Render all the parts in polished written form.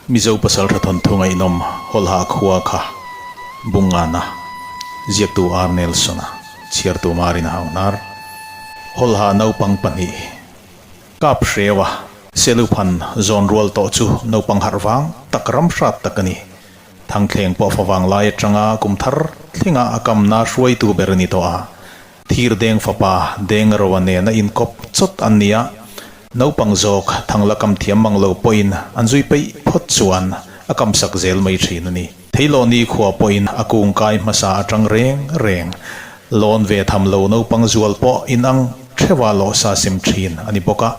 Mizo pasaltha thawnthu ngaihnawm Hawlha khua kha Bungana, ziaktu R. Nelson-a, chhiartu Marina Hauhnar, Hawlha naupang pahnih Kap Hrewa, Seluphan zawn rual tawh chu naupang harh vang tak ram hrat tak a ni. Thangthleng pawh favang lai atanga kum thar thlenga a kamna hruaitu ber a ni tawh a. Thirdeng fapa Dengaroa nena inkawp chawt an ni a, naupang zawk thangla kam thiam mang lo pawhin an zui peih phawt chuan a kamsak zel mai thin a ni. Theilawni khua pawhin a kungkai hmasa atang reng reng lawn ve tham lo naupang zual pawh inang theuha lawhsa sem thin a ni bawk a,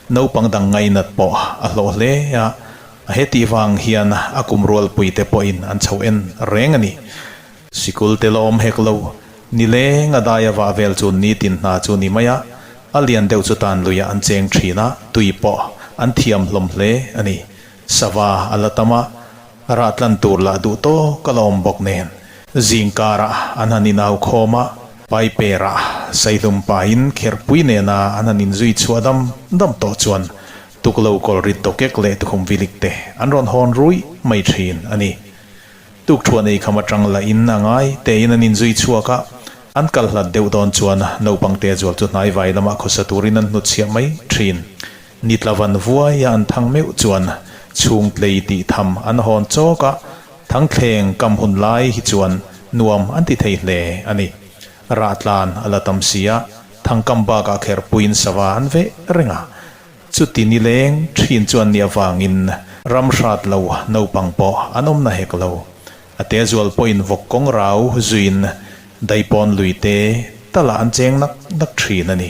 naupang dang ngainat pawh a hlawh hle a, a hetih vang hian a kum rualpuite pawhin an chho en reng a ni. Sikul te la awm hek lo, nileng a dai a vah vel chu nitin hna chu ni mai a, a lian deuh chu tan luiah an cheng thin a, tui pawh an thiam hlawm hle a ni. Sava a la tam a, rah tlan tur lah duh tawk a la awm bawk nen. Zing karah an han inau khawm a, paiperah saihlum pahin kherhpui nena an han inzui chhuah dam dam tawh chuan tuklo kawlrit dawkek leh tukhum vilik te an rawn hawn ruih mai thin a ni. Tukṭhuan ei kham aṭang la in a ngai tein an inzui chhuak a, an kal hlat deuh dawn chuan naupangte zual chu hnai vai lamah khawsa turin an hnutchhiah mai ṭhin. Nitla van vuaia an thang meuh chuan chhung tlei tih tham an hawn chawk a, thangthleng kam hun lai hi chuan nuam an ti thei hle a ni. Rahtlan a la tam si a, thangkam bakah kher puiin sava an veh reng a, Chuti nileng thin chuan ni avangin ram hrat lo naupang pawh an awm na hek lo. A te zual pawhin vawk kawng rau zuiin daipawn lui te talah an cheng nak nak thin a ni.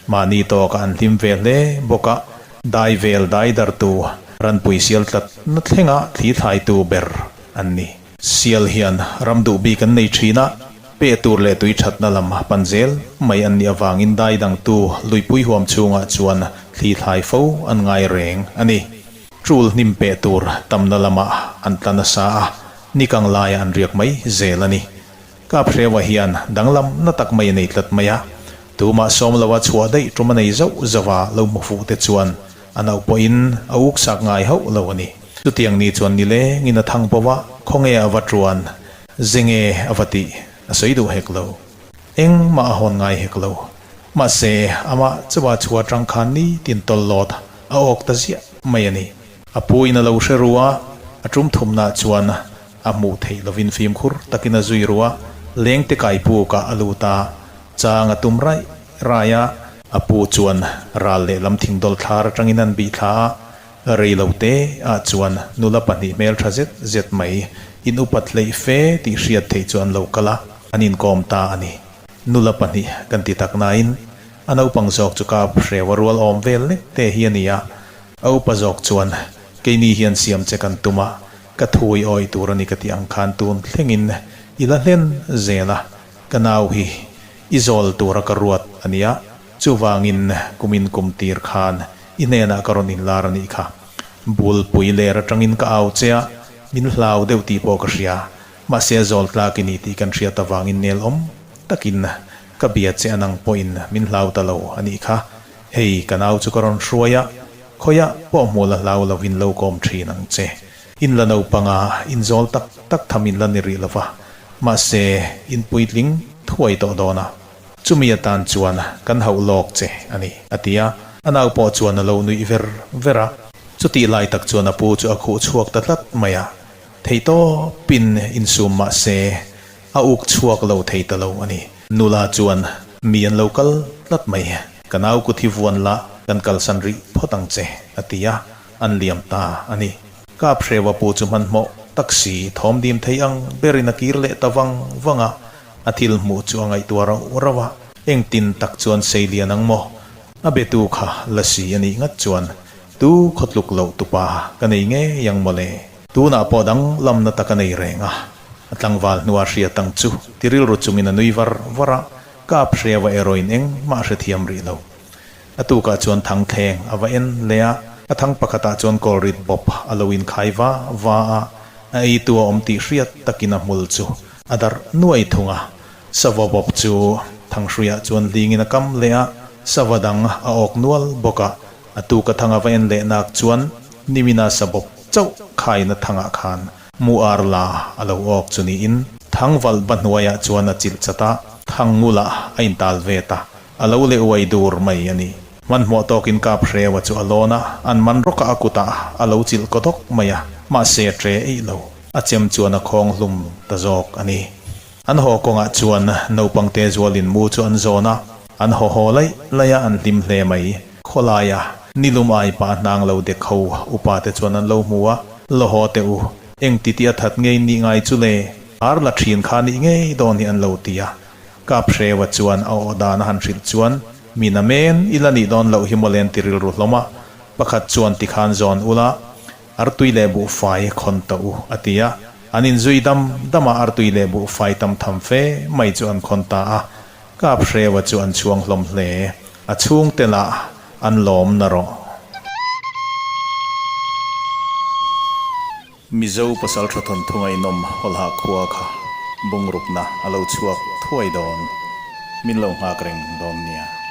Mahni tawkah an hlim ve hle bawk a, dai vel dai dartu ranpui sial tlat na thlenga thli thlaitu ber an ni. Sial hian ram duh bik an nei thin a, pe tur leh tui thatna lam pan zel mai an nih avangin dai dangtu luipui huam chhungah chuan thli thlai fo an ngai reng a ni. Tul hnim pe tur tamna lamah an tla nasa a, nikang laiah an riak mai zel a ni. Kaphrewa hian danglam na tak mai a nei tlat mai a, tumah sawm loa chhuah daih tum a nei zauh zauh a lo hmu fuh te chuan a nauh pawhin a uksak ngai hauh lo a ni. Chutiang ni chuan nilengin a thang bo a, khawnge a va tuan, zenge a va tih a sawi duh hek lo. Engmah a hawn ngai hek lo. Mahse, amah chuah chhuah atang khan nitin tawllawt a awk ta ziah mai a ni. A pu in a lo hre ru a, a tum thumnah chuan a hmuh theih lovin fimkhur takin a zui ru a, lengte kai pukah a lut a, chang a tum raih raih a. A pu chuan ral lehlam thingdawl thlar atangin an bih thla a, Rei lo te ah chuan nula pahnih hmel tha zet zet mai in upat hleih fe tih hriat theih chu an lo kal a, an inkawm ta a ni. Nula pahnih kan ti tak nain a naupang zawk chu ka hrewa rual awm vel lek te hi a ni a, a upa zawk chuan keini hian siam che kan tum a, ka thui awih tur a ni ka tih ang khan tun thlengin i la hlen zel a, ka nau hi i zawl tura ka ruat a nia, chuvangin kumin kum tir khan I hnenah ka rawn inlar a nih kha. Bulpui ler atangin ka au che a, min hlau deuh tih pawh ka hria. Mahse zawl tlak i ni tih kan hriat avangin nel awm takin ka bia che a nang pawhin min hlau ta lo a nih kha. Hei, ka nau chu ka rawn hruai a, khawiah pawh hmuh la hlau lovin lo kawm thin ang che. In la naupanga inzawl tak tak tham in la ni rih lova, mahse in puitling thuai tawh dawn a. Chumi atan chuan kan hauh lawk che a ni, a ti a. A nau pawh chuan a lo nuih ver ver a. Chutih lai tak chuan a pu chu a khuh chhuak ta tlat mai a. Theihtawpin insum mah se, a uk chhuak lo thei ta lo a ni. Nula chuan mi an lo kal tlat mai. Ka nau kut hi vuan la, kan kalsan rih phawt ang che, a ti a. An liam ta a ni. Kaphrewa pu chu hmanhmawh tak si thawm dim thei ang berin a kir leh ta vang vang a. A thil hmuh chu a ngaihtuah rauh rauh a, engtin tak chuan sei lian ang maw? A betu kha la si a nih ngat chuan tu khawtluk loh tupa ka nei ngei ang maw le? Tunah pawh dang lamna tak a nei reng a, a tlangval hnua hriat ang chu ti rilru chungin a nui var var a, kap hrewa erawhin engmah a hrethiam rih lo. A tukah chuan thangthleng a va en leh a, a thang pakhatah chuan kawlrit bawp a lo inkhai va va a, a eitu a awm tih hriat takin a hmul chu A darh nuai thung a, sava bawp chu Thanghruiah chuan hlingin a kam leh a, sava dang a awk nual bawk a, a tuk a thang a va en leh nak chuan Nimina sa bawp chauh khaina thangah khan mu ar la a lo awk chu niin thangvalh ba hnuaiah chuan a chilh chat a, thangngula a intal ve ta. A lo leh uai dur mai a ni. Hmanhmawh tawkin Kaphreu-a chu a lawn a, an man rawk a a kutah a lo chilh kaw dawk mai a, mahse a ṭe eih lo. A chem chuan a khawng hlum ta zawk a ni. An haw kawngah chuan naupangte zualin mu chu an zawn a, an haw haw laih laih a an hlim hle mai. Khawlaia nilum ai pah hnang lo dek ho upa te chuan an lo hmu a, Lo haw teh u, eng ti tih a that ngei nih ngai chu le, ar la thin kha nih ngei dawn hi an lo ti a. Kaphreu-a chuan a aw dan a han hrilh chuan, Mi na men i la nih dawn loh hi mawle an ti rilru hlawm a, pakhat chuan tikhan zawn ula, Artui leh buhfai khawn tawh u, a ti a. An inzui dam dam a, artui leh buhfai tam tham fe mai chu an khawn ta a. Kaphreu-a chu an chhuang hlawm hle. A chhungte lah an lawm na rawh. Mizo pasaltha thawnthu ngaihnawm Hawlha khua kha bungrukna a lo chhuak thuai dawn. Min lo nghak reng dawn nia.